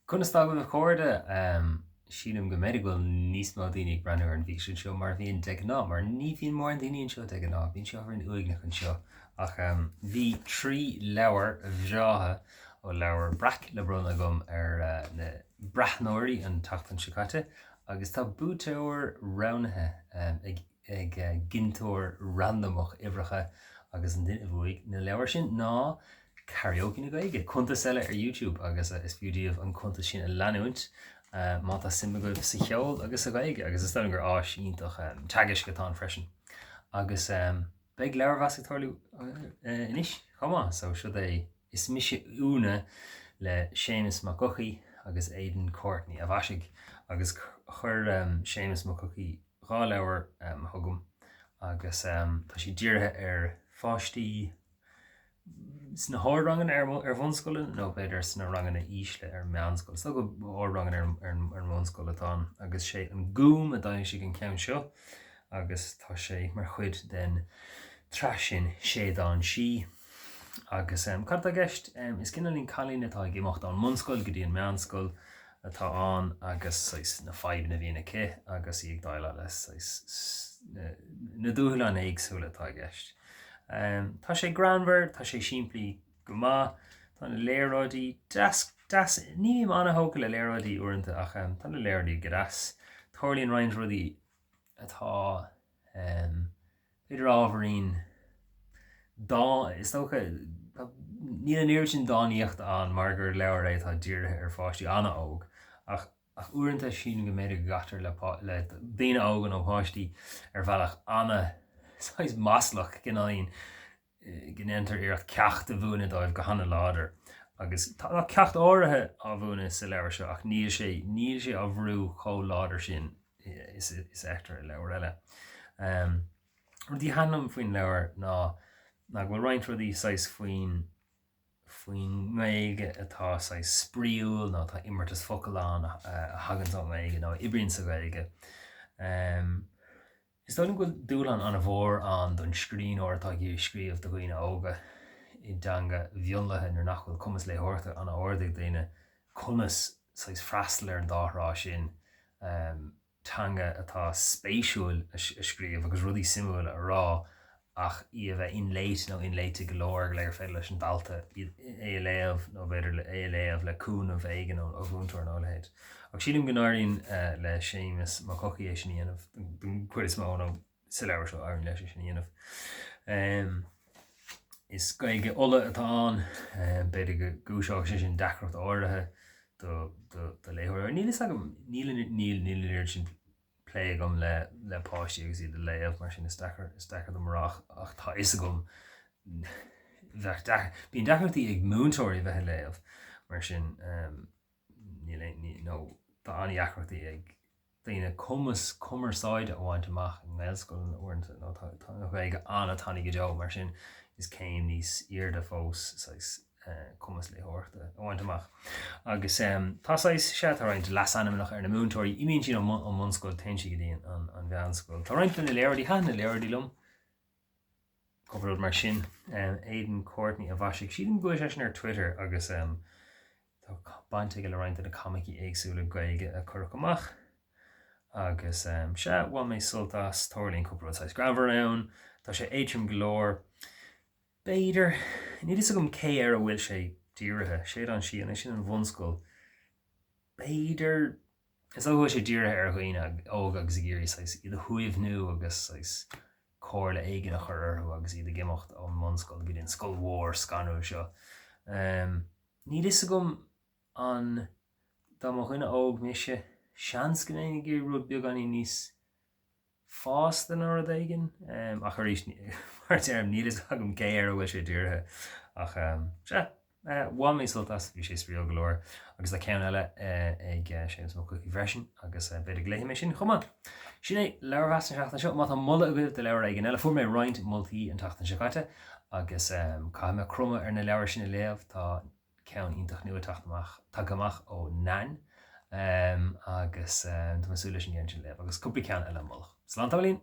Conas tá agaibh a chairde? Sílim go mb'fhéidir go bhfuil níos mó daoine ag breathnú ar an bhfíseán seo mar a bhíonn de ghnáth, mar ní bhíonn mórán daoine anseo de ghnáth, bíonn sé ábhairín uaigneach anseo. Ach bhí 3 leabhar bhreátha ó Leabhar Breac le bronnadh agam ar na breathnóirí an tseachtain seo caite agus tá buaiteoir roghnaithe ag ag ginteoir randamach uimhreacha agus an duine a bhuaigh na leabhair sin ná Karaoke na Gaeilge, cuntas eile ar YouTube agus is fiú daoibh an cuntas sin a leanúint má tá suim agaibh sa cheol agus sa Ghaeilge agus is dóigh liom gur áis iontach teagaisc atá ann freisin. Agus beidh leabharmheas ag tarlú anois chomh maith, so siod é Is Mise Úna le Séamus Mac Eochaidh agus Aidan Courtney a mhaisigh agus chuir Séamus Mac Eochaidh 2 leabhar chugam agus tá siad dírithe ar pháistí sna hardranganna ar bhunscoileanna nó b'fhéidir sna ranganna ísle ar meánscoil. Is dócha ardranganna ar an mbunscoil atá ann agus sé An Gúm a d'fhoilsigh an ceann seo agus tá sé mar chuid den tsraith sin Séideán Sí. Agus cad atá i gceist? Is cineáilín cailín atá ag imeacht ón mbunscoil go dtí an meánscoil atá ann agus saghas na fadhbanna a bhíonn aici agus í ag déileáil le saghas na dúshláin éagsúla atá i gceist. Tá sé greannmhar, tá sé simplí go maith, tá na léaráidí deas, deas, ní bhím an-thógtha le léaráidí uaireanta ach tá na léaráidí go deas. Tarlaíonn roinnt rudaí atá b'fhéidir ábhairín dá, is dócha, níl an oiread sin dánaíochta ann mar gur leabhar é atá dírithe ar pháistí an-óg, ach ach uaireanta sílim go mb'fhéidir go gcaitear le le daoine óga nó páistí ar bhealach ana saghas maslach, cineáilín go ndéantar iarracht ceacht a mhúineadh dóibh go hana-láidir agus tá ceacht áirithe á mhúineadh sa leabhar seo ach níl sé níl sé á bhrú chomh láidir sin is a fheictear i leabhair eile. Rudaí a thaitin liom faoin leabhar ná ná go bhfuil roinnt rudaí saghas faoin faoin nGaeilge atá saghas spraíúil nó tá imeartas focal ann a thagann ón nGaeilge nó a oibríonn sa Ghaeilge. Is dóigh liom go bhfuil dúshlán an-mhór ann don scríbhneoir atá ag iarraidh scríobh do dhaoine óga i dteanga mhionlaithe nuair nach bhfuil cumas léitheoireachta an-ard ag daoine, conas saghas freastal ar an dá thrá sin, teanga atá spéisiúil a scríobh agus rudaí suimiúla a rá ach í a bheith inléite nó inléite go leor le gur féidir leis an dalta é a léamh nó b'fhéidir é a léamh le cúnamh éigin ó mhúinteoir nó a leithéid. Ach sílim go n-éiríonn le Séamus Mac Eochaidh é sin a dhéanamh den chuid is mó nó sa leabhar seo éiríonn leis é sin a dhéanamh. Is Gaeilge Uladh atá ann, b'fhéidir go gcúiseodh sé sin deacracht áirithe do do léitheoir. Níl fhios agam, níl níl níl an oiread sin plé agam le le páistí agus iad ag léamh mar sin is deacair is deacair dom a rá ach tá fhios agam bheadh deacair bíonn deacrachtaí ag múinteoirí bheith ag léamh mar sin níl aon ní nó tá an-deacrachtaí ag daoine cumas cumarsáide a bhaint amach i nGaelscoileanna uaireanta nó tá tá an Ghaeilge an-tanaí go deo mar sin is céim níos airde fós saghas cumas léitheoireachta a bhaint amach. Agus tá saghas, sea, tá roinnt leasainmneacha ar na múinteoirí. Imíonn siad ón mbunscoil, téann siad go dtí an mheánscoil. Tá roinnt de na léaráidí, thaitin na léaráidí liom, cúpla rud mar sin. Aidan Courtney a mhaisigh, sílim go bhfuil seisean ar Twitter agus tá baint aige le roinnt de na coimicí éagsúla Gaeilge a cuireadh amach. Agus sea, bhain mé sult as, tarlaíonn cúpla rud saghas greannmhar ann, tá sé éadrom go leor. B'fhéidir. Níl fhios agam cé air a bhfuil sé dírithe. Séideán Sí, an é sin an bhunscoil? B'fhéidir. Is dócha go bhfuil sé dírithe ar dhaoine óga agus ag iarraidh saghas iad a shuaimhniú agus saghas comhairle éigin a chur orthu agus iad ag imeacht ón mbunscoil go dtí an scoil mhór scanrúil seo. Níl fhios agam an dá mba dhuine óg mise, seans go mbeinn ag iarraidh rud beagáinín níos fásta nó rud éigin. Ach arís, mar a deirim, níl fhios agam cé air a bhfuil sé dírithe. Ach sea, bhain mé sult as, bhí sé spraíúil go leor. Agus tá ceann eile ag Séamus Mac Eochaidh freisin agus b'fhéidir go léifidh mé sin chomh maith. Sin é leabharmheas na seachtaine seo. Má tá moladh agaibh do leabhar éigin eile, fuair mé roinnt moltaí an tseachtain seo caite agus caithfidh mé cromadh ar na leabhair sin a léamh. Tá ceann iontach nua teacht amach, tagtha amach ó Nan agus tá mé ag súil leis an gceann sin a léamh agus cúpla ceann eile a moladh. Slán tamaillín!